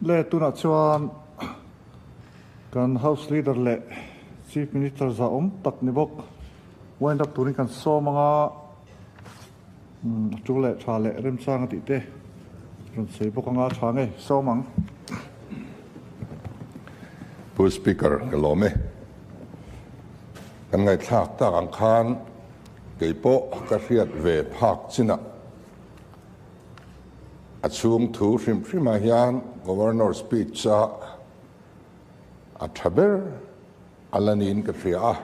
Le tunah chuan kan House Leader leh Chief Minister zahawm tak ni bawk wind up turin kan sawm anga a tu leh tha leh remchang a tih te rawn sawi bawk anga tha nge sawm ang. Pu Speaker ka lawm e. Kan ngaihthlak tak ang khan kei pawh ka hriat ve phak chinah A chhung thu hrim hrimah hian Governor speech a a tha ber a la niin ka hria a.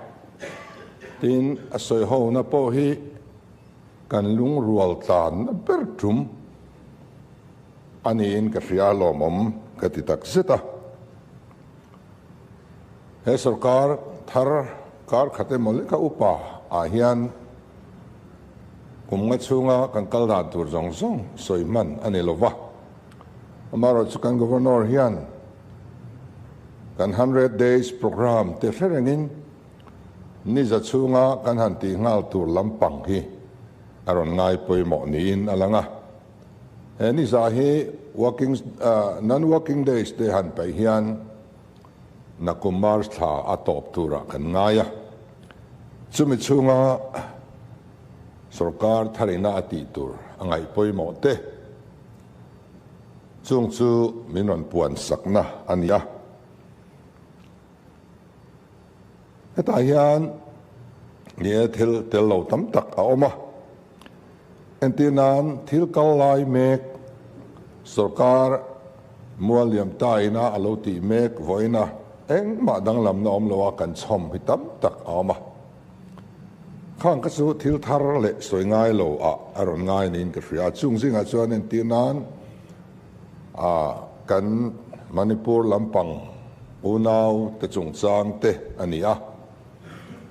Tin, a sawi hona pawh hi kan lungrual tlanna ber tum a niin ka hria a lawmawm ka ti tak zet a. He sorkar thar kar khat emaw leka upa ah hian kum nga chhunga kan kal dan tur zawng zawng sawi hman a ni lova. Amaherawhchu kan Governor hian kan 100 days programme te hre rengin niza chhunga kan han tih nghal tur lampang hi a rawn ngai pawimawh niin a lang a. He niza hi working non-working days te han paih hian nakum March thla a tawp turah kan ngai a. Chumi chhunga sorkar tharina a tih tur a ngaih pawimawh te chung chu min rawn puan sakna a ni a. Hetah hian ni e thil tel lo tam tak a awm a. Entir nan thil kal lai mek sorkar mual liam ta ina a lo tih mek vawiina engmah danglamna awm loa kan chhawm hi tam tak a awm a. Khang kha chu thil thar leh sawi ngai lo ah a rawn ngai niin ka hria. Chung zingah chuan entir nan a kan Manipur lampang unau te chungchang te a ni a.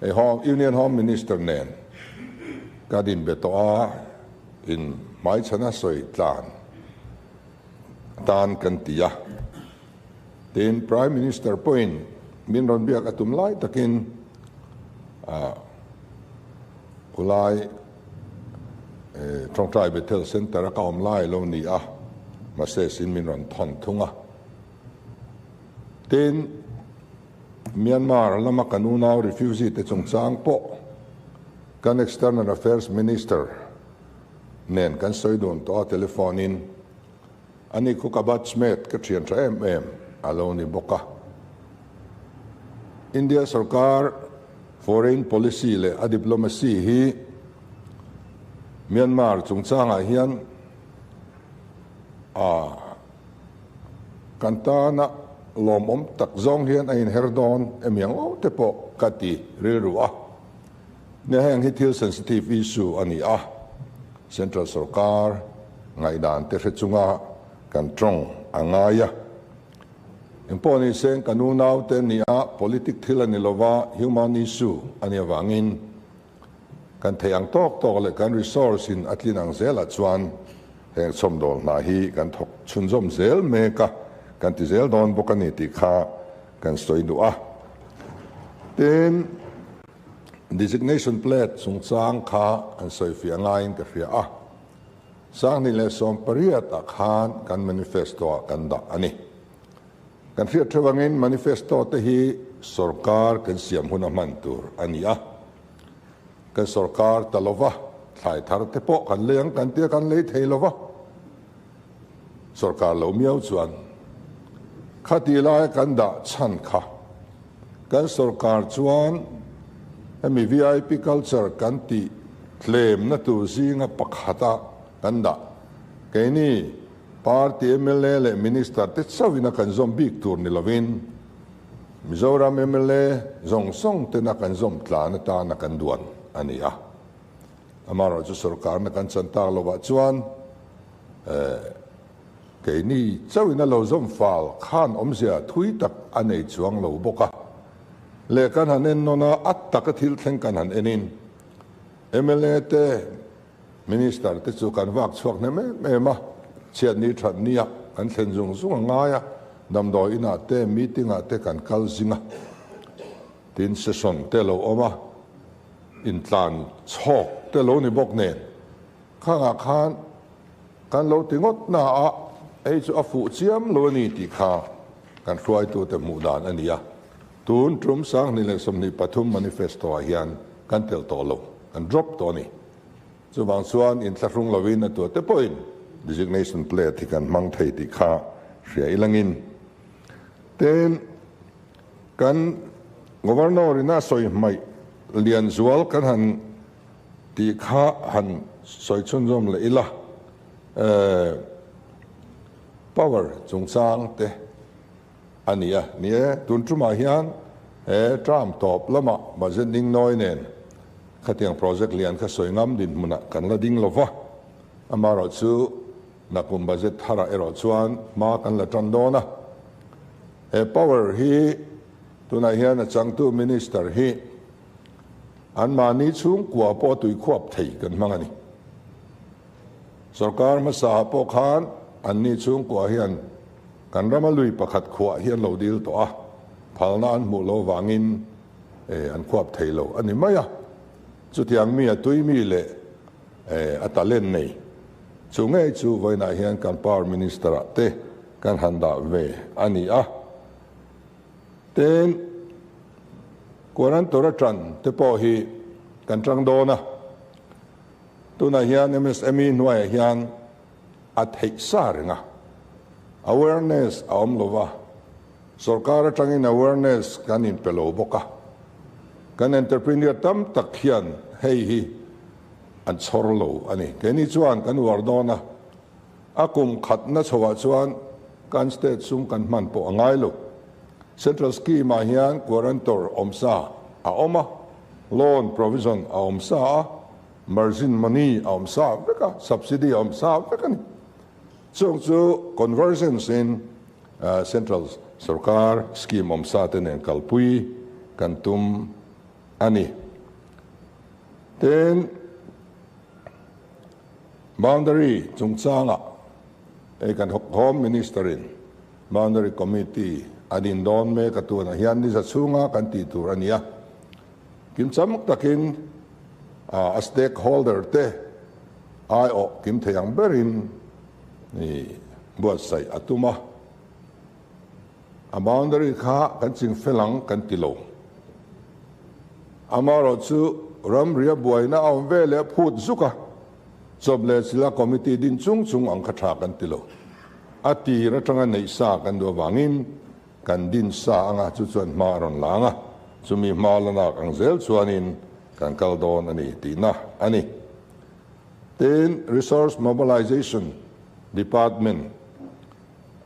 Hei Home, Union Home Minister nen ka din be tawh a, in hmaichhana sawi tlan atan kan ti a. Tin, Prime Minister pawhin min rawn biak a tum lai takin khulai Tawngtai Bethel Centre a ka awm lai lo ni a, message in min rawn thawn thung a. Tin, Myanmar lama kan unau refugee te chungchang pawh kan External Affairs Minister nen kan sawi dun tawh a, telephone in ani khu ka batchmate ka thian tha em em a lo ni bawk a. India sorkar foreign policy leh a diplomacy hi Myanmar chungchangah hian a Kan tana lawmawm tak zawng hian a inher dawn emi ang lo te pawh ka ti rilru a. Nia heng hi thil sensitive issue a ni a, Central sorkar ngaihdan te hre chunga kan tawng a ngai a. Engpawh ni seng kan unaute nia politic thil a ni lova human issue a nih avangin Kan theih ang tawk tawk leh kan resource in a tlin ang zelah chuan heng chhawmdawl hna hi kan thawk chhunzawm zel mek a, kan ti zel dawn bawk a ni tih kha kan sawi duh a. Tin, designation plate chungchang kha an sawifiah ngaiin ka hria a, 2018 ah khan kan manifesto ah kan dah a ni. Kan hriat theuh angin manifesto te hi sorkar kan siam huna hman tur a ni a. Kan sorkar ta lova, thlai thar te pawh kan lei ang kan tia kan lei thei lova, sorkar lo miau chuan khati laia kan dah chhan kha kan sorkar chuan hemi vip culture kan tih tlemna tur zinga pakhata kan dah keini party mla leh minister te chauhin a kan zawm bik tur ni lovin Mizoram mla zawng zawng tena kan zawm tlan atana kan duan a ni a. Amaherawhchu sorkarna kan chan tak lovah chuan keini chauhin a lo zawm fal khan awmzia thui tak a nei chuang lo bawk a. Leh kan han en nawn a, a taka thil thleng kan han enin mla te, Minister te chu kan vak chhuak hnem em em a, chhiatni thatnia kan thlen zung zung a ngai a, damdawi inah te meeting ah te kan kal zing a, tin session te lo awm a, intlan chhawk te lo ni bawk nen khangah khan kan lo ti ngawt na a. Hei chu a fuh chiam lo a ni tih kha kan hruaitute hmuh dan a ni a. Tun tum 2023 manifesto-ah hian kan telh tawh lo, kan drop tawh a ni. Chuvang chuan inthlahrung lovin a tuahte pawhin designation plate hi kan hmang thei tih kha hria ilangin. Tin, kan Governor in a sawi hmaih lian zual kan han tih kha han sawi chhunzawm leh ila, power chungchang te a ni a. Ni e, tun tumah hian he term tawp lamah budget ding nawi nen khatiang project lian kha sawi ngam dinhmunah kan la ding lova, amaherawhchu Nakum budget tharah erawh chuan hma kan la tan dawn a. He power hi tunah hian a changtu minister hi anmahni chhungkua pawh tui khuap thei kan hmang a ni. Sorkar hmasa ah pawh khan anni chhungkua hian kan rama lui pakhat khuah hi an lo dil tawh a, phalna an hmuh lo vangin an khuap thei lo a ni mai a. Chutiang mi a tui mi leh a talent nei. Chu ngei chu vawiinah hian kan Power Minister ah te kan han dah ve a ni a. Tin, Quarantor atan te pawh hi kan tang dawn a. Tunah hian MSME hnuaiah hian a theih sa reng a. Awareness a awm lo va, sorkar atangin awareness kan inpe lo bawk a. Kan entrepreneur tam tak hian hei hi an chhawr lo a ni. Keini chuan kan uar dawn a, a kum khatna chhoah chuan kan state sum kan hman pawh a ngai lo. Central scheme ah hian guarantor awm sa a awm a, loan provision a awm sa a, margin money a awm sa vek a, subsidy a awm sa vek a ni. Chung chu convergence in central sorkar scheme awm sa te nen kalpui kan tum a ni. Tin, boundary chungchangah hei kan Home Minister-in Boundary Committee a din dawn mek a tunah hian ni za chhunga kan tih tur a ni a. Kimcham takin a stakeholder te aiawh kim thei ang berin buatsaih a tum a. A boundary kha kan ching fel ang kan ti lo. Amaherawhchu ramria buaina a awm ve leh phut zuk a, chawp leh chila committee din chung chung ang kha tha kan ti lo. A tir atanga neih sa kan duh avangin kan din sa anga chu chuan hma a rawn lang a, chumi hma la nak ang zel chuanin kan kal dawn a ni tihna a ni. Tin, Resource Mobilization Department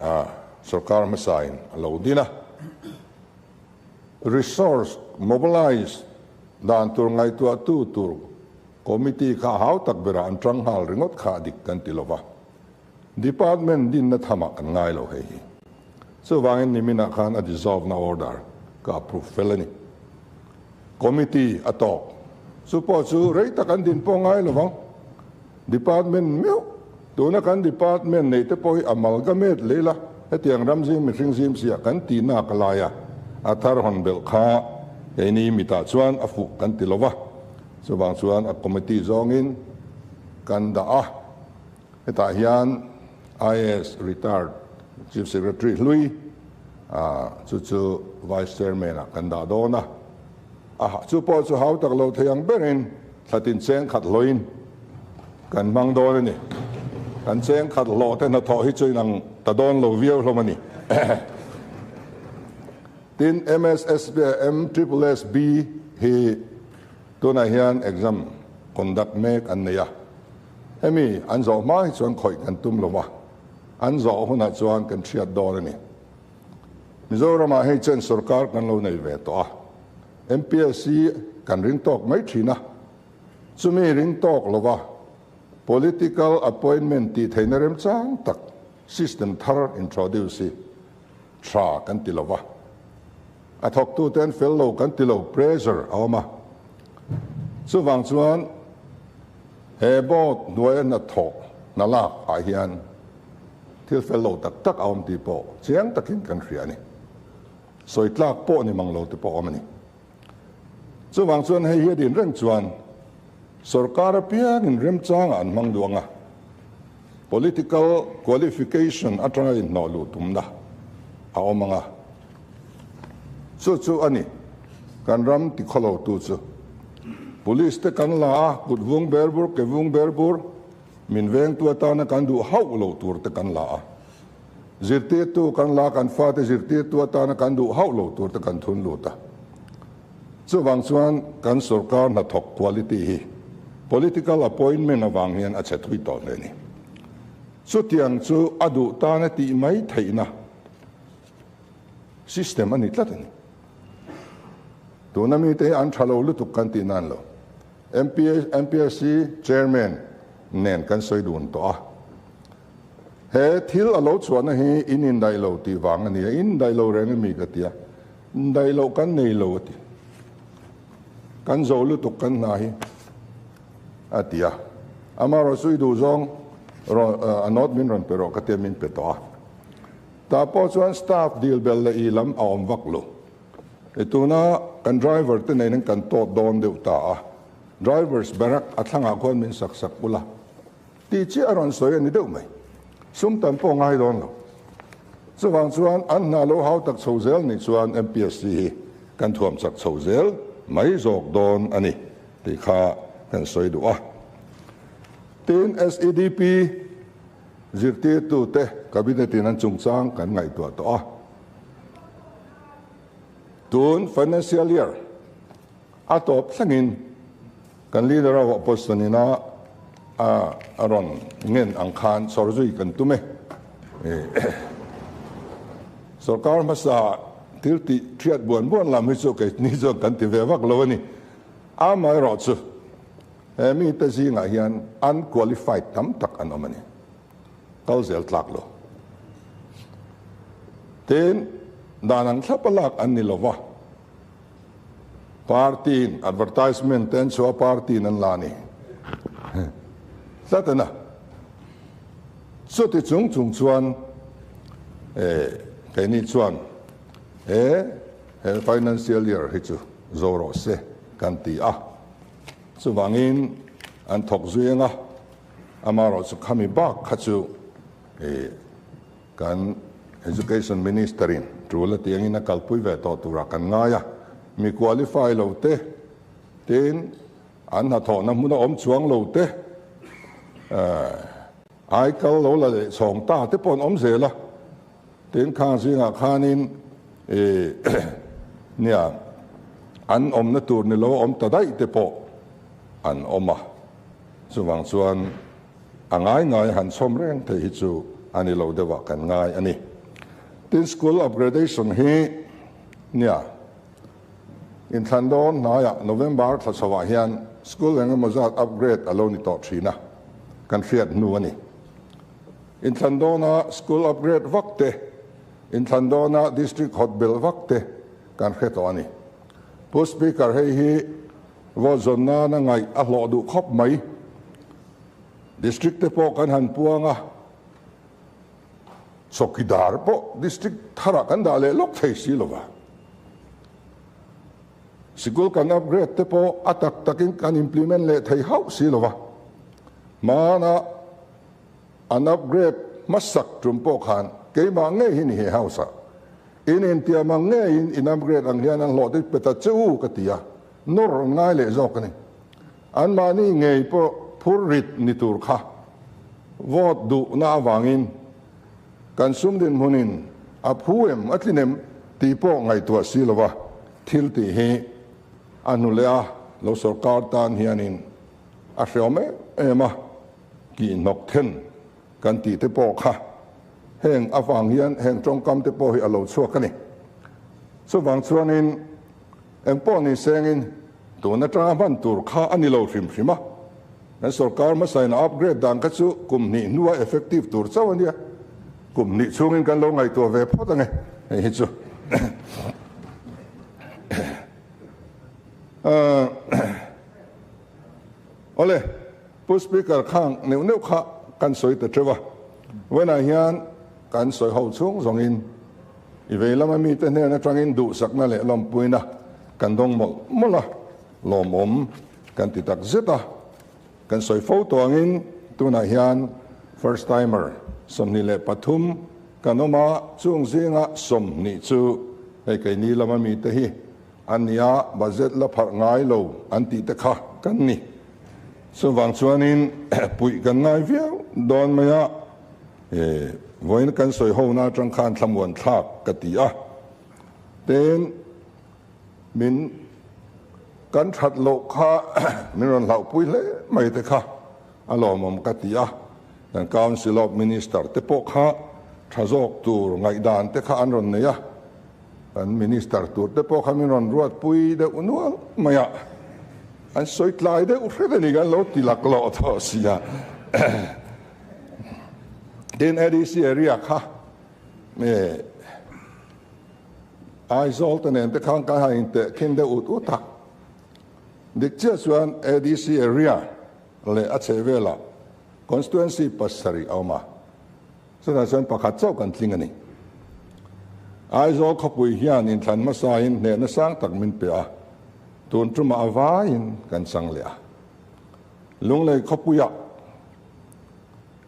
a sorkar hmasain a lo din a, resource mobilize dan tur ngaihtuahtu tur committee kha hau tak berah an tang nghal ringawt kha a dik kan ti lova, department dinna thamah kan ngai lo hei hi. Chuvangin niminah khan a dissolve na order ka approve fel a ni. Committee a tawk. Chu pawh chu rei tak an din pawh ngai lovang. Department meuh, tuna kan department neih te pawh hi amalgamate leh ila, hetiang ram zim mihring zim siah kan tih nak a lai a, a thar hawn belh kha keini mitah chuan a fuh kan ti lova, chuvang chuan a committee zawngin kan dah a, hetah hian IAS retired Chief Secretary hlui chu chu Vice Chairman ah kan dah dawn a, a chu pawh chu hau tak lo thei ang berin Thlatin cheng khat hlawhin kan hmang dawn a ni. Kan cheng khat hlawh te hnathawh hi chu inang ta dawn lo viau hlawm a ni. Tin, MSSB, MSSSB hi tunah hian exam conduct mek an nei a. Hemi an zawh hma hi chuan khawih kan tum lo va, an zawh hunah chuan kan hriat dawn a ni. Mizoramah hei chen sorkar kan lo nei ve tawh a. MPSC kan ring tawk mai thin a, chumi ring tawk lova political appointment tih theihna remchang tak system thar introduce hi tha kan ti lova, a thawktute an fel lo kan ti lo, pressure a awm a. Chuvang chuan he board hnuaia hnathawh hna lak ah hian thil fel lo tak tak a awm tih pawh chiang takin kan hria a ni. Sawi tlak pawh ni mang lo te pawh awm a ni. Chuvang chuan hei hi a din reng chuan sorkar apiangin remchangah an hmang duang a. Political qualification atanga inhnawh luh tumna a awm ang a, chu chu a ni kan ram tikhawlotu chu. Police te kan la a, kut vung ber bur, ke vung ber bur, min vengtu atana kan duh hauh lo tur te kan la a. Zirtirtu kan la, kan fate zirtirtu atana kan duh hauh lo tur te kan thun lut a. Chuvang chuan kan sorkar hnathawk quality hi political appointment avang hian a chhe thui tawh hle a ni. Chutiang chu a duh tan a tih mai theihna system a ni tlat a ni. Tuna mite hi an tha lo lutuk kan tih nan lo. MPSC Chairman nen kan sawi dun tawh a. He thil a lo chhuahna hi in indaih lo tih vang a ni a, in indaih lo reng a mi ka ti a. Indaih loh kan nei lo a ti. Kan zo lutuk kan hna hi a ti a. Amaherawhchu i duh zawng rawn a note min rawn pe rawh ka tia min pe tawh a. Tah pawh chuan staff dil bel leh i lam a awm vak lo. I tuna kan driver te nen kan tawt dawn deuh ta a. Drivers barrack a thlangah khuan min sak sak ula tih chiah a rawn sawi a ni deuh mai. Sum tam pawh ngai dawn lo. Chuvang chuan an hna lo hau tak chho zel nih chuan MPSC hi kan thuam chak chho zel mai zawk dawn a ni tih kha kan sawi duh a. Tin, SEDP zirtirtute Cabinet in an chungchang kan ngaihtuah tawh a. Tun financial year a tawp thlengin kan Leader of Opposition ina a rawn ngen ang khan chhawr zui kan tum e. Sorkar hmasa thil tih thiat buan buan lam hi chu keini chuan kan ti ve vak lo a ni. Amaherawh chu he mite zingah hian unqualified tam tak an awm a ni. Kal zel tlak lo. Tin, dan ang thlap a lak an ni lova. Party in advertisement te an chhuah a party in an la a ni. Tlat a na. Chuti chung chung chuan keini chuan he he financial year hi chu zo rawh se kan ti a. Chuvangin an thawk zui ang a, amaherawhchu khami bak kha chu Kan Education Minister in tul a tih angin a kalpui ve tawh turah kan ngai a, mi qualify lo te, tin an hnathawhna hmuna awm chuang lo te, aikal lo la leh chhawng ta te pawh an awm zel a, tin khang zingah khanin nia an awmna tur ni lo a awm ta daih te pawh an awm a, chuvang chuan. A ngai ngai han chhawm reng thei hi chu a ni lo deuhah kan ngai a ni. Tin, school upgradation hi nia inthlan dawn hnaiah November thla chhoah hian school eng emaw zat upgrade a lo ni tawh thin a, kan hriat hnu a ni. Inthlan dawna school upgrade vak te, inthlan dawna district hot belh vak te kan hre tawh a ni. Pu Speaker, hei hi vote zawn nana ngaih a hlawh duh khawp mai. District te pawh kan han puang a, chawkidar pawh district tharah kan dah leh lawk thei si lova. Sikul kan upgrade te pawh a tak takin kan implement leh thei hauh si lova. Hmana an upgrade hmasak tum pawh khan keimah ngei hi ni he house ah in intiam ang ngeiin in upgrade ang hian an hlawh te pe ta che u ka ti a, nawr an ngai leh zawk a ni. Anmahni ngei pawh phur rit ni tur kha vote duhna avangin kan sum dinhmunin a phu em a tlin em tih pawh ngaihtuah si lova thil tih hi a hnu leh a lo sorkar tan hianin a hreawm em em a, kihhnawk then kan tih te pawh kha heng avang hian heng tawngkam te pawh hi a lo chhuak a ni. Chuvang chuanin Engpawh ni sengin tun atanga hman tur kha a ni lo hrim hrim a, kan sorkar hmasain a upgrade dan kha chu kum hnih hnua effective tur chauh a nia, kum hnih chhungin kan lo ngaihtuah ve phawt ange hei hi chu. Awle, Pu Speaker khang neuh neuh kha kan sawi ta teuh a, vawiinah hian Kan sawi ho chhung zawngin i vei lama mite hnen atangin duhsakna leh lawmpuina kan dawng mawlh mawlh a, lawmawm kan ti tak zet a. Kan sawi fo tawh angin tunah hian First timer, 23 kan awm a, chung zinga 20 chu hei keini lama mite hi an ni a, budget la pharh ngai lo an tih te kha kan ni. Chuvang chuanin puih kan ngai viau dawn mai a, vawiin kan sawi hona atang khan thlamuan thlak ka ti a, tin min kan that loh kha min rawn hlauhpui hle mai te kha a lawmawm ka ti a, kan Council of Minister te pawh kha tha zawk tur ngaihdan te kha an rawn nei a, kan Minister tur te pawh kha min rawn ruatpui deuh nual mai a, an sawi tlai deuh hret a ni kan lo ti laklawh tawh si a. Tin, ADC area kha Aizawl te nen te khan kan han intehkhin deuh ut ut a, dik chiah chuan ADC area leh a chhehvelah constituency pasarih a awm a, chutah chuan pakhat chauh kan tling a ni. Aizawl khawpui hian inthlan hmasain hnehna sang tak min pe a, tun tumah a vaiin kan chang leh a. Lunglei khawpuiah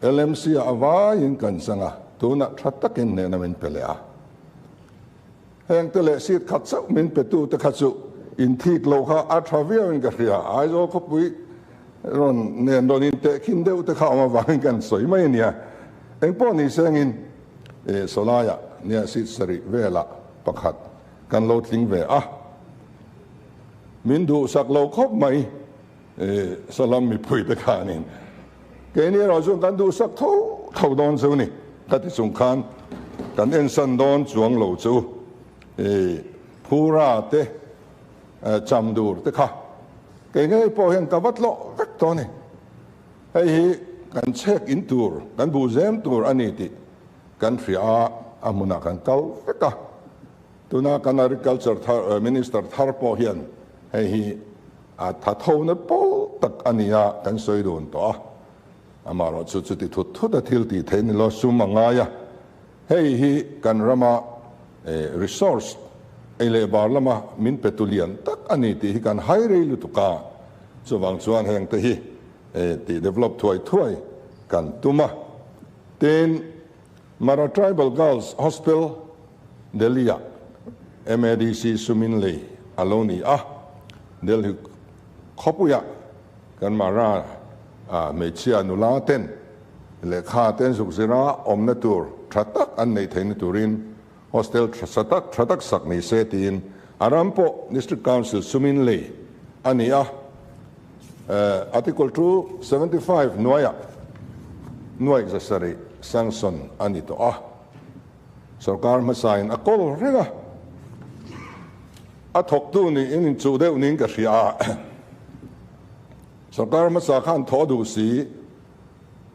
LMC-ah a vaiin kan chang a, tunah tha takin hnehna min pe leh a. Heng te leh seat khat chauh min pe tu te kha chu inthik loh kha a tha viau in ka hria. Aizawl khawpui rawn nen rawn intehkhin deuh te kha awm avangin kan sawi mai a nia. Engpawh ni sengin sawlaiah nia seat sarih velah pakhat kan lo tling ve a. Min duhsak lo khawp mai Salam mipui te khanin keini erawh chuan kan duhsak tho tho dawn chu ni. Ka ti chung khan kan ensan dawn chuang lo chu Phura te cham dur te kha kei ngei pawh hian ka va tlawh vek tawh a ni. Hei hi kan chhek in tur, kan buhzem tur a ni tih kan hria a, a hmunah kan kal vek a. Tuna kan Agriculture thar Minister thar pawh hian hei hi a thathona pawl tak a ni a, kan sawi dun tawh a. Amaherawh chu chuti thut thut a thil tih theih ni lo sum a ngai a. Hei hi kan rama resource ei leh bar lama min pe tu lian tak a ni tih hi kan hai rei lutuk a. Chuvang chuan heng te hi tih develop thuai thuai kan tum a. Tin, Mara Tribal Girls Hostel, Delhi-ah MADC sumin lei a lo ni a, Delhi khawpuiah kan Mara hmeichhia nula ten lehkha te an zuk zir a, awmna tur tha tak an neih theihna turin hostel tha tak tha tak sak ni se tiin a ram pawh District Council sumin lei a ni a. Article 275 hnuaiah nuaih zasarih sanction a ni tawh a. Sorkar hmasain a kawl reng a, a thawktu niin inchuh deuh niin ka hria a. Sorkar hmasa khan thaw duh si,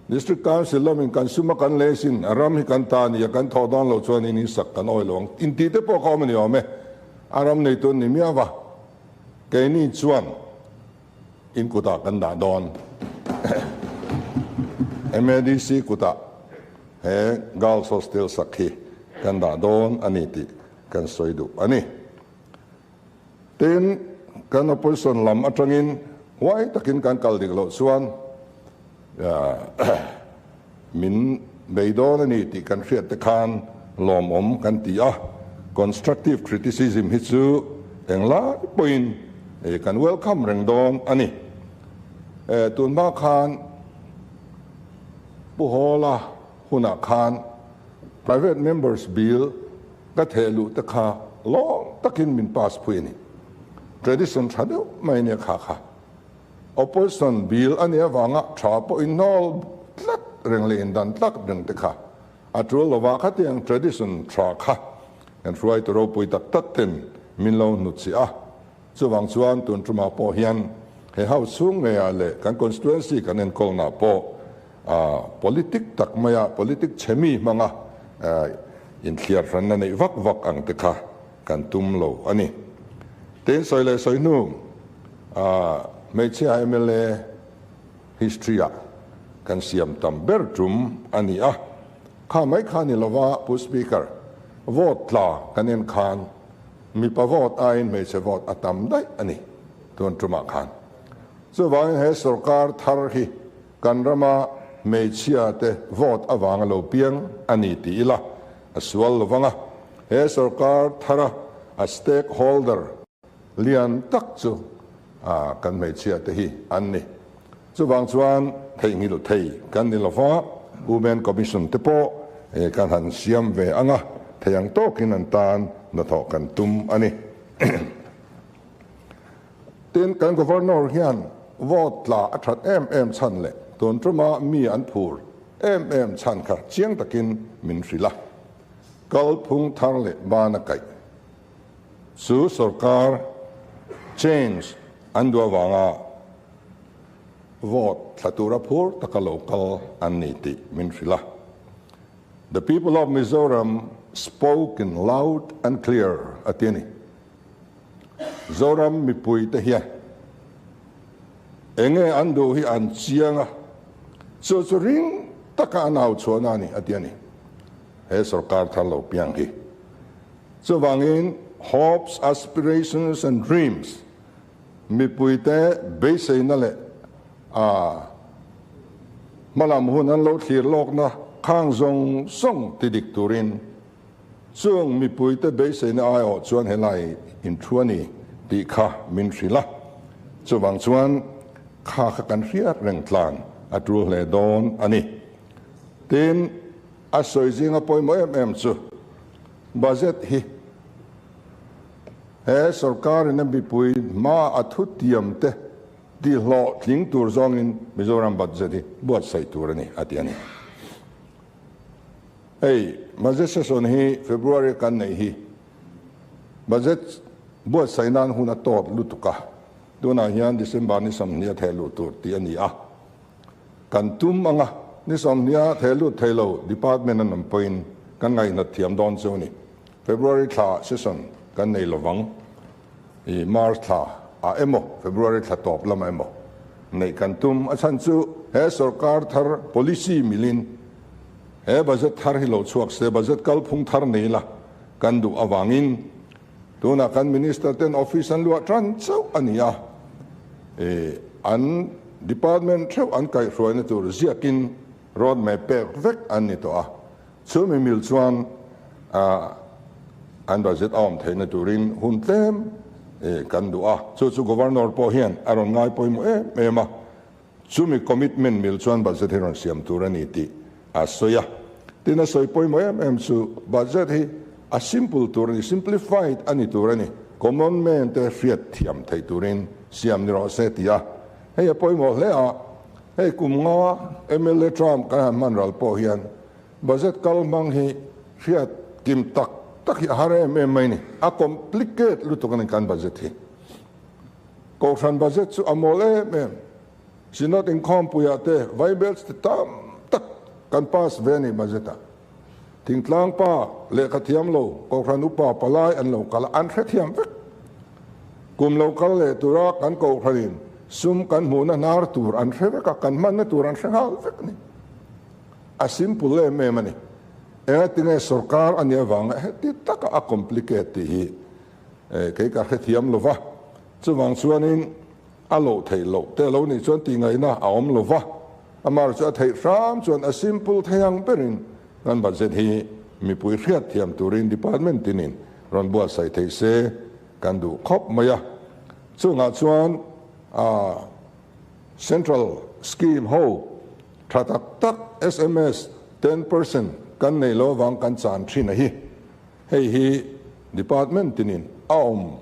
District Council lamin kan sum a kan lei sin, a ram hi kan ta a ni a, kan thawh dawn loh chuan in insak kan awi lo ang intih te pawh kha awm a ni awm e. A ram neitu an ni miau va, keini chuan in kutah kan dah dawn. MADC kutah he Girls Hostel sak hi kan dah dawn a ni tih kan sawi duh a ni. Tin, kan opposition lam atangin huai takin kan kal dik loh chuan min bei dawn a ni tih kan hriat te khan lawmawm kan ti a, constructive criticism hi chu englai pawhin kan welcome reng dawn a ni. Tun hma khan Pu Hawla hunah khan private members bill ka theh luh te kha lawm takin min pass phui a ni. Tradition tha deuh mai a nia kha kha. Opposition bill a nih avanga tha pawh inhnawl tlat reng leh indan tlak reng te kha a tul lova khatiang tradition tha kha kan hruaitu ropui tak tak ten min lo hnutchhiah a. Chuvang chuan tun tumah pawh hian he house chhung ngeiah leh kan constituency kan enkawlnah pawh politic tak maia politic chhe mi hmanga inthliar hranna neih vak vak ang te kha kan tum lo a ni. Tin, sawi leh sawi hnu hmeichhia mla history ah kan siam tam ber tum a ni a, kha mai kha ni lova Pu Speaker, vote tla kan en khan mipa vote aiin hmeichhe vote a tam daih a ni tun tumah khan. Chuvangin he sorkar thar hi kan rama. hmeichhia te vote avanga lo piang a ni ti ila a sual lovang a, he sorkar thara a stakeholder lian tak chu kan hmeichhia te hi an ni. Chuvang chuan theihnghilh thei kan ni lova, Women Commission te pawh kan han siam ve ang a, thei ang tawkin an tan hnathawh kan tum a ni. Tin, kan Governor hian vote tla a that em em chhan leh tun tuma mi an phur em em chhan kha chiang takin min hrilh a. Kalphung thar leh ban a kaih chu sorkar change an duh avanga vote thla tura phur taka lo kal an ni tih min hrilh a. The people of Mizoram spoke in loud and clear a ti a ni. Zoram mipui te hian enge an duh hi an chiang a, chu chu ring taka an au chhuahna a ni a ti a ni. He sorkar thar lo piang hi. Chuvangin hopes, aspirations and dreams mipui te beiseina leh a hmalam hun an lo thlir lawkna khang zawng zawng ti dik turin Chung mipuite beiseina aiawh chuan helai inthu a ni tih kha min hrilh a, chuvang chuan kha kha kan hriat reng tlan a tul hle dawn a ni. Tin, a sawi zinga pawimawh em em chu budget hi he sorkarin a mipui hma a thutiam te tihlawh tling tur zawngin Mizoram budget hi buatsaih tur a ni, a ti a ni. Hei budget session hi February kan neih hi budget buatsaih nan hun a tawt lutuk a, tunah hian December ni 20 a theh luh tur tih a ni a, kan tum anga ni 20 a theh lut thei lo department an awm pawhin kan ngaihnat thiam dawn chu a ni. February thla session kan nei lovang i March thla ah emaw February thla tawp lamah emaw neih kan tum a chhan chu he sorkar thar policy milin He budget thar hi lo chhuak se, budget kalphung thar nei la kan duh avangin tunah kan minister ten office an luah tan chauh a ni a, an department theuh an kaihhruaina tur ziakin road map pek vek an ni tawh a, chumi mil chuan an budget a awm theihna turin hun tlem kan duh a, chu chu Governor pawh hian a rawn ngai pawimawh em em a. Chumi commitment mil chuan budget hi rawn siam tur a ni tih a sawi a. Tin, a sawi pawimawh em em chu budget hi a simple tur a ni, simplified a ni tur a ni, common man te hriat thiam theih turin siam ni rawh se ti a. Hei a pawimawh hle a, hei kum nga mla term kan han hman ral pawh hian budget kal hmang hi hriat kim tak tak hi a har em em mai ni, a complicate lutuk a ni kan budget hi. Kohhran budget chu a mawl em em. Synod inkhawmpuiah te Vaibelch te tam tak kan pass ve a ni budget ah. Thingtlang pa, lehkha thiam lo, Kohhran upa palai an lo kal a, an hrethiam vek. Kum lo kal leh tura kan Kohhranin sum kan hmuhna hnar tur an hre vek a, kan hmanna tur an hre nghal vek a ni. A simple em em a ni. Engatinge sorkar a nih avanga heti taka a complicate tih hi Kei ka hrethiam lo va, chuvang chuanin a loh theih loh te lo nih chuan tihngaihna a awm lo va, amah chu a theih hram chuan a simple thei ang berin kan budget hi mipui hriatthiam turin department tinin rawn buatsaih theih se kan duh khawp mai a. Chungah chuan central scheme ho tha tak tak sms 10% kan neih lo avang kan chan thin a hi. Hei hi Department tinin a awm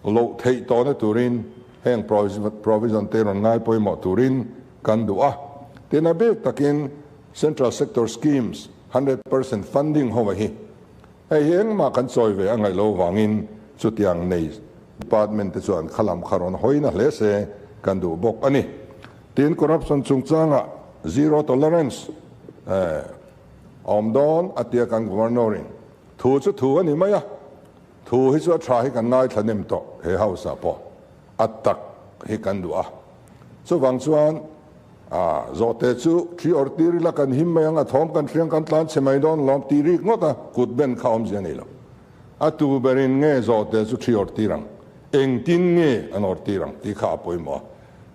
loh theih tawhna turin heng provision te rawn ngai pawimawh turin kan duh a. Tin, a bik takin Central Sector Schemes 100% funding ho hi hei hi engmah kan chawi ve a ngaih lo vangin chutiang nei Department te chuan khalam kha rawn hawina hle se kan duh bawk a ni. Tin, corruption chungchangah zero tolerance Awm dawn a tia kan Governor in thu chu thu a ni mai a, thu hi chu a tha hi kan ngaithla nem tawh he house ah pawh a tak hi kan duh a, chuvang chuan ah zawhte chu thi awrh tir ila kan him mai ang a thawm kan hriang kan tlan chhe mai dawn lawm tih rik ngawt a kut ben kha awmzia nei lo, a tu berin nge zawhte chu thi awrh tir ang, engtin nge an awrh tir ang tih kha a pawimawh a.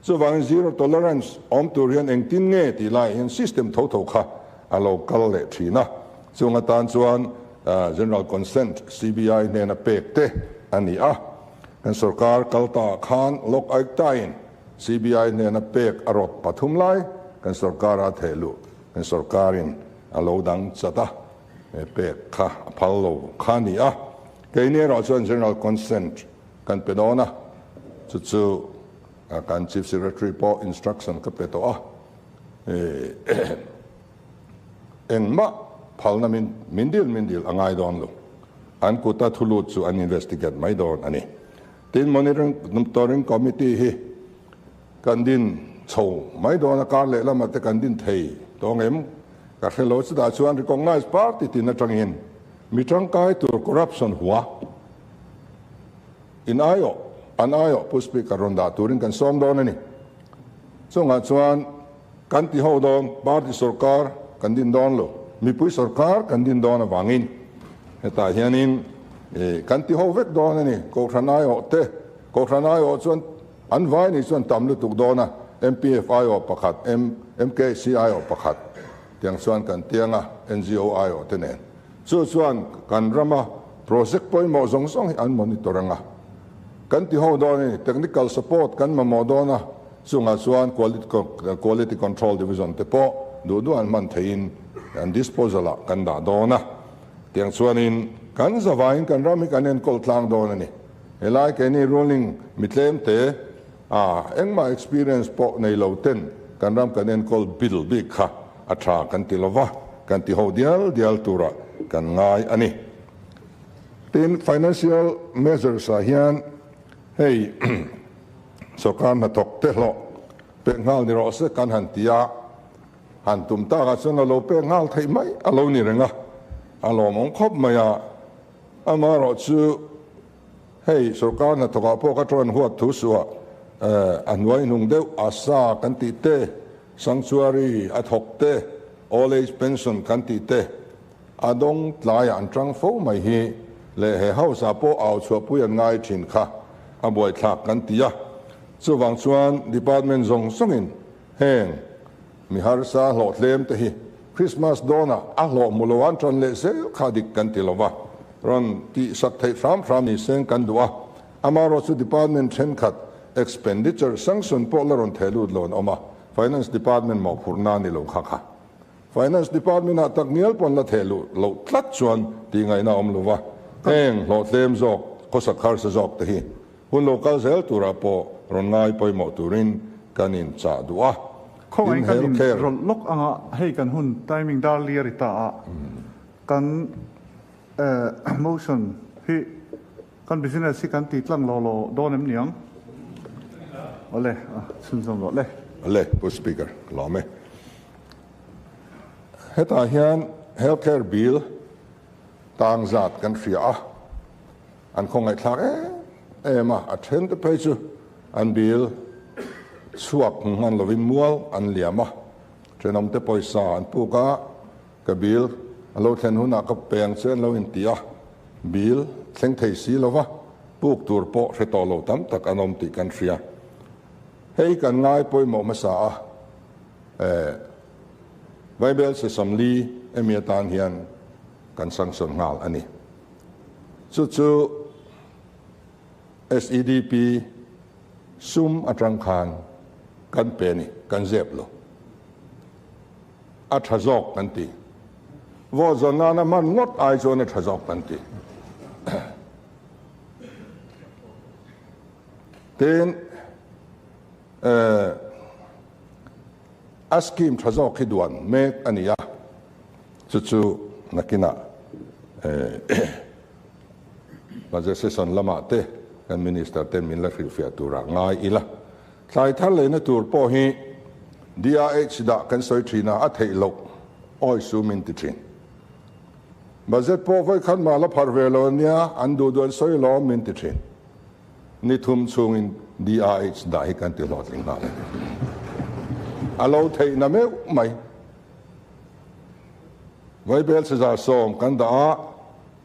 Chuvangin zero tolerance awm tur hian engtin nge tih laiah hian system tho tho kha a lo kal leh thin a. Chung atan chuan General Consent CBI hnena pek te a ni a. Kan sorkar kal ta ah khan Lok Ayukta-in CBI hnena pek a rawt pathum lai kan sorkara theh luh kan sorkarin a lo dang chat a, pek kha a phal lo kha a ni a. Keini erawh chuan General Consent kan pe dawn a, chu chu kan Chief Secretary pawh instruction ka pe tawh a, engmah phalna min min dil min dil a ngai dawn lo, an kuta thu lut chu an investigate mai dawn a ni. Tin, Monitoring Committee hi kan din chho mai dawn a, kar leh lamah te kan din thei tawng em ka hre lo, chutah chuan recognise party tin atangin mi tangkai tur corruption hua In aiawh, an aiawh Pu Speaker rawn dah turin kan sawm dawn a ni. Chungah chuan kan ti ho dawn, party sorkar kan din dawn lo, mipui sorkar kan din dawn avangin hetah hianin kan ti ho vek dawn a ni. Kohhran aiawh te, Kohhran aiawh chuan an vai ni chuan tam lutuk dawn a, MPF aiawh pakhat, MKC aiawh pakhat tiang chuan kan tiang a, NGO aiawh te nen. Chu chuan kan rama project pawimawh zawng zawng hi an monitor ang a, kan ti ho dawn a ni. Technical support kan mamawh dawn a, chungah chuan quality control division te pawh duh duh an hman theihin an disposal ah kan dah dawn a. Tiang chuanin kan zavaiin kan ram hi kan enkawl tlang dawn a ni. Helai keini ruling mi tlem te a engmah experience pawh nei lo ten kan ram kan enkawl bil bik kha a tha kan ti lova, kan ti ho dial dial tura kan ngai a ni. Tin, financial measures ah hian hei sorkar hnathawk te hlawh pek nghal ni rawh se kan han ti a, han tum takah chuan a lo pek nghal theih mai a lo ni reng a, a lawmawm khawp mai a, amaherawh chu Hei sorkar hnathawkah pawh ka tawn huat thu suah a hnuai hnung deuh ASA kan tih te, Sanctuary a thawk te, Old Age Pension kan tih te a dawng tlaiah an tang fo mai hi leh he house ah pawh au chhuahpui an ngai thin kha a buaithlak kan ti a. Chuvang chuan department zawng zawngin heng mi harsa hlawhtlem te hi Christmas dawnah a hlawh hmu lo an tan leh zel kha dik kan ti lo va, rawn tih sak theih hram hram ni seng kan duh a, amaherawh chu department thenkhat expenditure sanction pawh la rawn theh lut lo an awm a, Finance department mawhphurhna a ni lo kha kha. Finance department ah tak ngial pawn la theh luh loh tlat chuan tih ngaihna a awm lo va, heng hlawhtlem zawk, khawsak harsa zawk te hi Hun lo kal zel turah pawh rawn ngai pawimawh turin kan inchah duh a. Khawngaih kan in rawlh lawk anga hei kan hun timing dar li a ri ta a, kan motion hi kan business hi kan ti tlang law law dawn em niang? Awle, chhunzawm rawh le. Awle, Pu Speaker, ka lawm e. Hetah hian Health Care Bill tang zat kan hria a. An khawngaihthlak em em a, a then te phei chu an bil chhuak hmu hman lovin mual an liam a, thenawmte pawisa an puk a, ka bil a lo thlen hunah ka peng che an lo inti a, bil thleng thei si lova puk tur pawh hre tawh lo tam tak an awm tih kan hria. Hei kan ngai pawimawh hmasa a, eh Vaibel Sesamli emi atan hian kan sanction nghal a ni. Chu chu SEDP sum atang khan kan pe ni, kan zep lo. A tha zawk kan ti. Vote zawn nana hman ngawt ai chuan a tha zawk kan ti. Tin, a scheme tha zawk hi duan mek a ni a. Chu chu nakinah Budget session lamah te kan Minister ten min la hrilhfiah turah ngai ila. Thlai thar leina tur pawh hi DRH dah kan sawi thin a, a theih loh awi su min ti thin. Budget pawh vawikhat mah la pharh ve lo ania, an duh duh an sawi lawm min ti thin. Ni thum chhungin DRH dah hi kan ti hlawhtling nghal a ni. A lo theihna meuh mai. Vaibel chezar sawm kan dah a,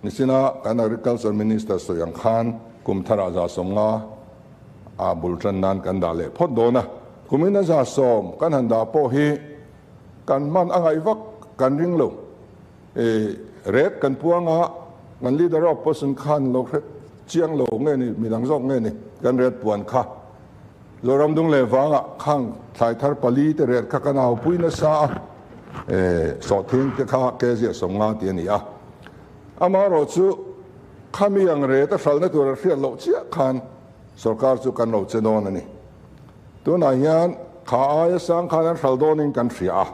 nichina kan Agriculture Minister sawi ang khan kum tharah za 50 a bul tan nan kan dah leh phawt dawn a. Kumin a 100% kan han dah pawh hi kan hman a ngaih vak kan ring lo. Ret kan puang a, kan Leader of Opposition khan lo hre chiang lo nge ni, midang zawk nge ni kan ret puan kha. Zoram dung leh vangah khang thlai thar pali te ret kha kan aupui nasa a, sawhthing te kha kg 50 tih a ni a. Amaherawhchu khami ang ret a hralhna tur a hriat loh chiah khan sorkar chu kan lo che dawn a ni. Tunah hian kha aia sang khan an hral dawnin kan hria a,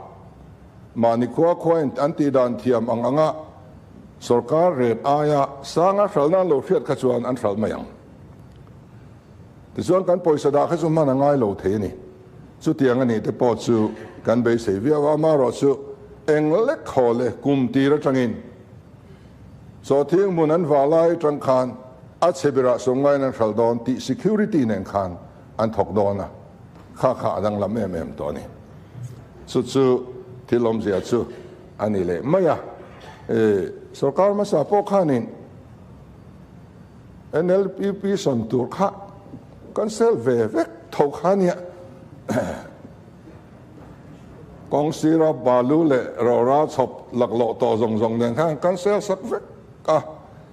mahni khua khuain an tih dan thiam ang anga sorkar ret aia sanga hralhna an lo hriat kha chuan an hralh mai ang. Tichuan kan pawisa dah kha chu hman a ngai lo thei a ni. Chutiang a nih te pawh chu kan beisei viau a, amaherawhchu eng lek haw le kum tir atangin Sawhthing hmun an vah lai atang khan a chhe berah sawmngaiin an hralh dawn tih security nen khan an thawk dawn a, kha kha a danglam em em tawh a ni. Chu chu thil awmzia chu a ni leh mai a. Sorkar hmasa pawh khanin NLUP sawn tur kha kan sel ve vek tho kha a nia. Kawng sira balu leh rawra chhawp laklawh tawh zawng zawng nen khan kan sel sak vek a,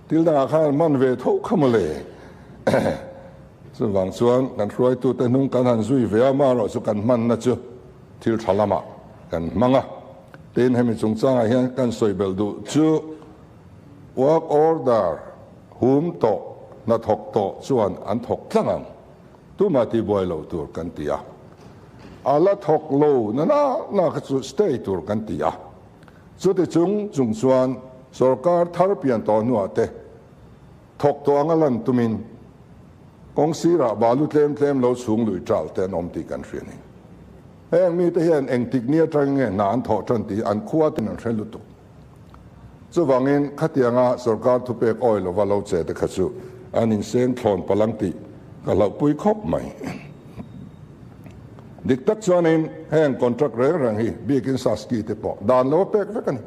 thil dangah khan man ve tho kha mawle. Chuvang chuan kan hruaitute hnung kan han zui ve a, amaherawh chu kan hmanna chu thil tha lamah kan hmang a. Tin, hemi chungchangah hian kan sawi belh duh chu work order hum tawh, hnathawk tawh chuan an thawk tlang ang. Tumah tihbuai loh tur kan ti a, a la thawk lo na na na kha chu stay tur kan ti a. Chuti chung chung chuan sorkar thar pian tawh hnuah te thawk tawh anga lan tumin kawng sirah balu tlem tlem lo chhung lui ṭal te an awm tih kan hria ni. Heng mite hian engtik ni atang nge hna an thawh ṭan tih an khua ten an hre lutuk. Chuvangin khatianga sorkar thupek awi lova lo che te kha chu an inseng thlawn palang tih ka hlauhpui khawp mai. Dik tak chuanin heng contract reng reng hi biakin Saski te pawh dan lo a pek vek a ni.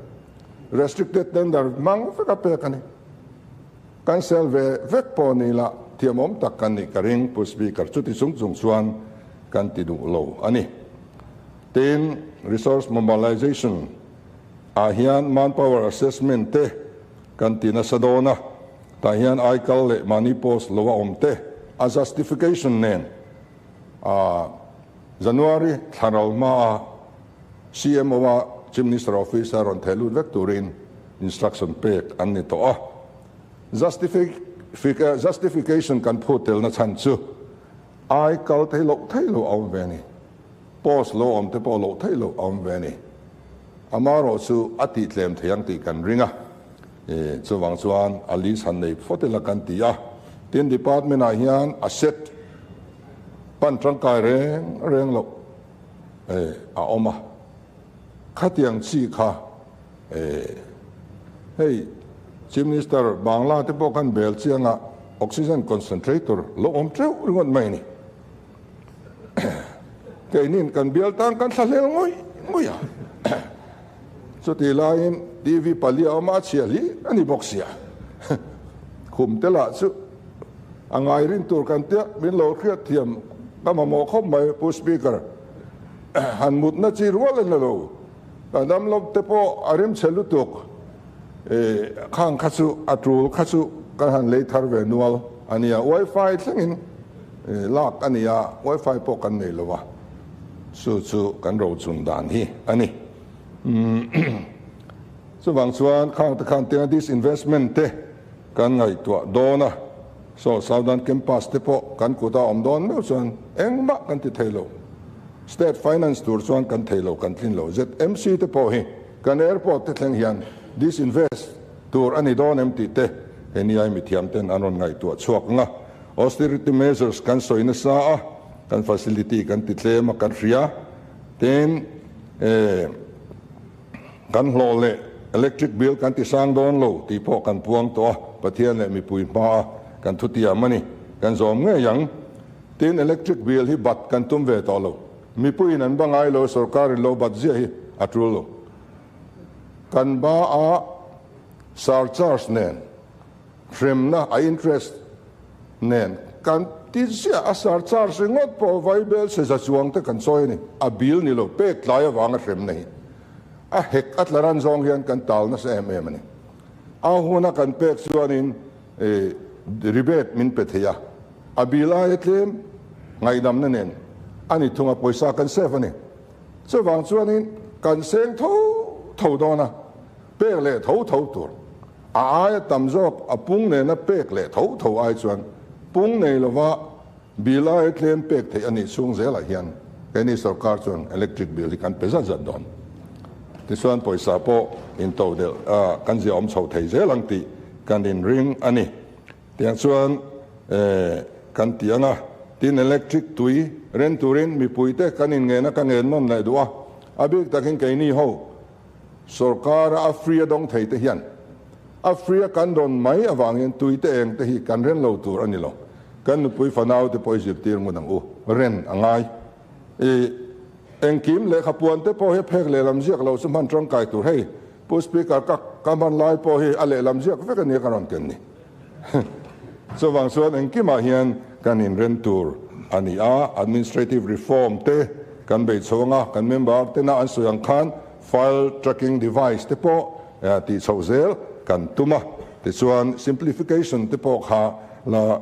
Restricted tender hmang vek a pek a ni. Cancel ve vek pawh ni la thiamawm tak kan nih ka ring Pu Speaker chuti chung chung chuan kan ti duh lo a ni. Tin, resource mobilization ah hian manpower assessment te kan ti nasa dawn a, tah hian aikal leh mahni post lo a awm te a justification nen a January thla ral hma a CMO a Chief Minister Office a rawn theh lut vek turin instruction pek an ni tawh a. Justification kan phut telna chhan chu aikal thei loh thei lo a awm ve a ni. Post lo awm te pawh loh theih loh a awm ve a ni. Amaherawh chu a tih tlem thei ang tih kan ring a. Chuvang chuan a list han nei phawt ila kan ti a. Tin, department ah hian a set pan tangkai reng reng loh a awm a. Khatiang chi kha hei Chief Minister Bangla te pawh khan bel chiang a oxygen concentrator lo awm teuh ringawt mai a ni. Keinin kan bial tan kan thla hlel ngawih ngawih a. Chutih laiin TV pali a awm a, a chhia hli a ni bawk sia. Khum te lah chu a ngai rin tur kan tia min lo hriat thiam ka mamawh khawp mai Pu Speaker. Han mutna chi rual a ni lo. Ka damlo te pawh a rim chhe lutuk. Khang kha chu a tul kha chu kan han lei thar ve nual a nia. Wifi thlengin lak a ni a, wifi pawh kan nei lo a, chu chu kan rochun dan hi a ni. Chuvang chuan khang te khan tinga disinvestment te kan ngaihtuah dawn a, saw Southern Campus te pawh kan kut a awm dawn meuh chuan engmah kan ti thei lo. State finance tur chuan kan thei lo, kan tlin lo. ZMC te pawh hi kan airport te thleng hian disinvest tur a ni dawn em tih te he niai mithiam ten an rawn ngaihtuah chhuak ang a. Austerity measures kan sawi nasa a, kan facility kan ti tlem a kan hria. Tin, kan hlawh leh electric bill kan ti sang dawn lo tih pawh kan puang tawh a, Pathian leh mipui hmaa kan thutiam a ni. Kan zawm ngei ang. Tin, electric bill hi bat kan tum ve tawh lo. Mipuiin an ba ngai lo, sorkarin lo bat ziah hi a tul lo. Kan ba a surcharge nen, hremna a interest nen. kan ti ziah a surcharge ringawt pawh vaibel chhe za chuang te kan chawi a ni. A bill ni lo pek tlai avanga hremna hi a hek a tla ran zawng hian kan tal nasa em em a ni. A huna kan pek chuanin rebate min pe thei a, a bill aia tlem ngaihdamna nen a ni thung a, pawisa kan save a ni. Chuvang chuanin kan seng tho tho dawn a, pek leh tho tho tur. A aia tam zawk a pung nena pek leh tho tho ai chuan pung nei lova bill aia tlem pek theih a nih chhung zelah hian keini sorkar chuan electric bill hi kan pe zat zat dawn. Tichuan pawisa pawh into delh kan zia awm chho thei zel ang tih kan inring a ni. Tiang chuan kan ti ang a, tin electric tui ren turin mipuite kan inngena ka ngen nawn leh duh a, a bik takin keini ho Sorkara a free a dawng thei te hian a free a kan dawn mai avangin tui te eng te hi kan ren lo tur a ni lo. Kan nupui fanau te pawh i zirtir ngun ang u. Ren a ngai. I engkim lehkha puan te pawh hi a phek lehlam ziak lo chu hman tangkai tur. Hei Pu Speaker ka ka hman lai pawh hi a lehlam ziak vek a nia ka rawn ken ni. Chuvang chuan engkimah hian kan inren tur a ni a, administrative reform te kan bei chho anga, kan member tena an sawi ang khan file tracking device te pawh tih chhoh zel kan tum a, tichuan simplification te pawh kha la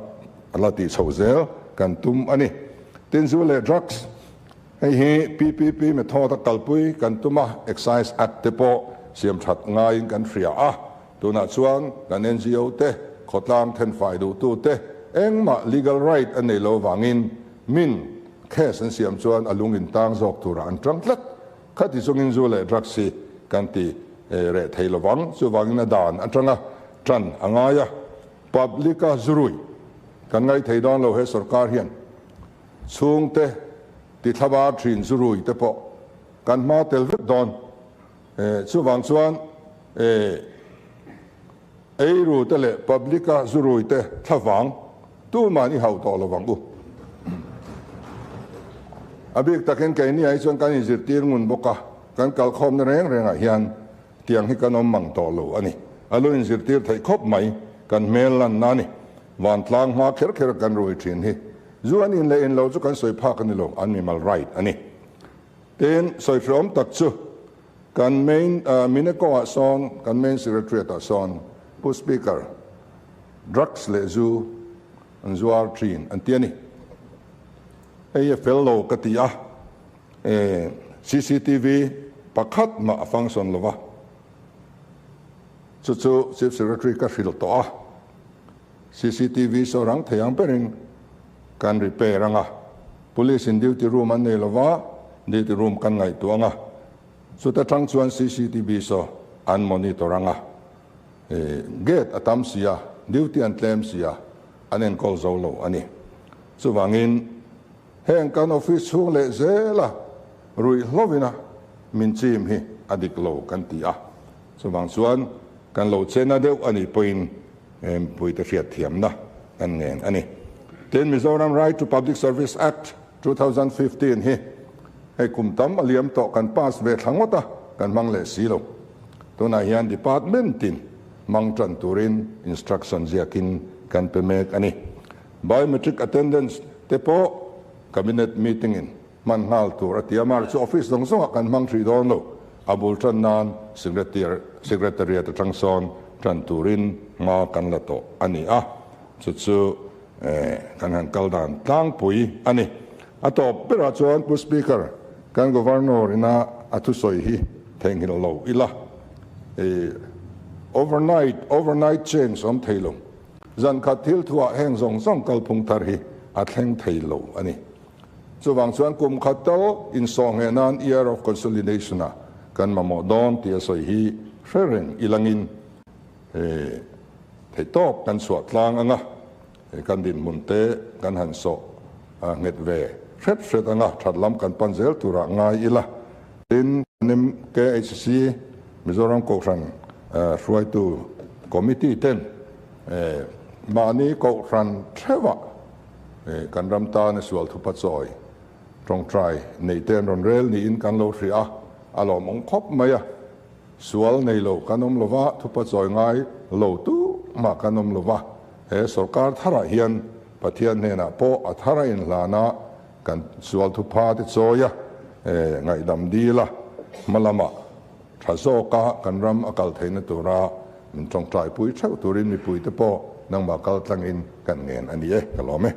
la tih chhoh zel kan tum a ni. Tin zu leh drugs, hei hi PPP method a kalpui kan tum a, Excise Act te pawh siam that ngaiin kan hria a, Tunah chuan kan NGO te, khawtlang thenfai duhtu te engmah legal right a nei lo vangin min case an siam chuan a lung in tang zawk turah an tang tlat. Khati chungin zu leh drugs hi kan ti reh thei lovang. Chuvangin a dan atanga tan a ngai a, public a zurui kan ngaih thei dawn lo he sorkar hian chhungte ti thlabar thin zurui te pawh kan hma tel vek dawn. Chuvang chuan eiru te leh public a zurui te thlavang tuman i hauh tawh lovang u. A bik takin keini ah hi chuan kan inzirtir ngun bawk a, kan kalkhawmna reng rengah hian tiang hi kan awm mang tawh lo a ni. A lu inzirtir theih khawp mai kan hmel lanna a ni. Vantlang hma kher kher kan rui thin hi zu an in leh in lo chu kan sawi phak a ni lo, an mimal right a ni. Tin, sawifiawm tak chu kan main Mineco ah sawn kan main secretariat ah sawn Pu Speaker drugs leh zu an zuar thin an ti a ni. Hei a fel lo ka ti a, cctv pakhat mah a function lo va, chu chu Chief Secretary ka hrilh tawh a, Cctv saw rang thei ang berin kan repair anga, Police in duty room an nei lova, duty room kan ngaihtuah anga, chuta tang chuan cctv saw an monitor anga, gate a tam si a, duty an tlem si a, an enkawl zo lo a ni. Chuvangin heng kan office chhung leh zela ruihhlovina min chim hi a dik lo kan ti a, chuvang chuan kan lo chena deuh a nih pawhin Mpuite hriatthiamna kan ngen a ni. Tin, Mizoram Right to Public Service Act, 2015 hi hei kum tam a liam tawh kan pass ve thla ngawt a, kan hmang leh si lo. Tunah hian department in hmang tan turin instruction ziakin kan pe mek a ni. Biometric attendance te pawh Cabinet meeting in hman nghal tur a ti a, mar chu office zawng zawngah kan hmang hrih dawn lo, a bul tan nan Secretariat atang sawn tan turin hma kan la tawh a ni a, chu chu kan han kal dan tlangpui a ni. A tawp berah chuan Pu Speaker, kan Governor ina a thusawi hi theihnghilh lo ila, overnight overnight change awm thei lo, zan khat thil thuah heng zawng zawng kalphung thar hi a thleng thei lo a ni. Chuvang chuan kum khat tal insawhngheh nan Year of Consolidation ah kan mamawh dawn tih a sawi hi hre reng ilangin theihtawp kan chhuah tlang anga kan dinhmun te kan han sawh nghet ve hret hret anga that lam kan pan zel turah ngai ila. Tin, MKHC Mizoram Kohhran hruaitu Committee ten mahni Kohhran theuhah Kan ram tana sual thupa chawi tawngtai neih te an rawn rel niin kan lo hria a, a lawmawm khawp mai a. Sual nei lo kan awm lova, thupa chawi ngai lo tu mah kan awm lova, he sorkar tharah hian Pathian hnenah pawh a thar a inhlan a, kan sual thupha te chawi a, ngaihdam dil a, hma lama tha zawka kan ram a kal theihna tura min tawngtaipui theuh turin mipuite pawh nangmah kal tlangin kan ngen a ni e, ka lawm e.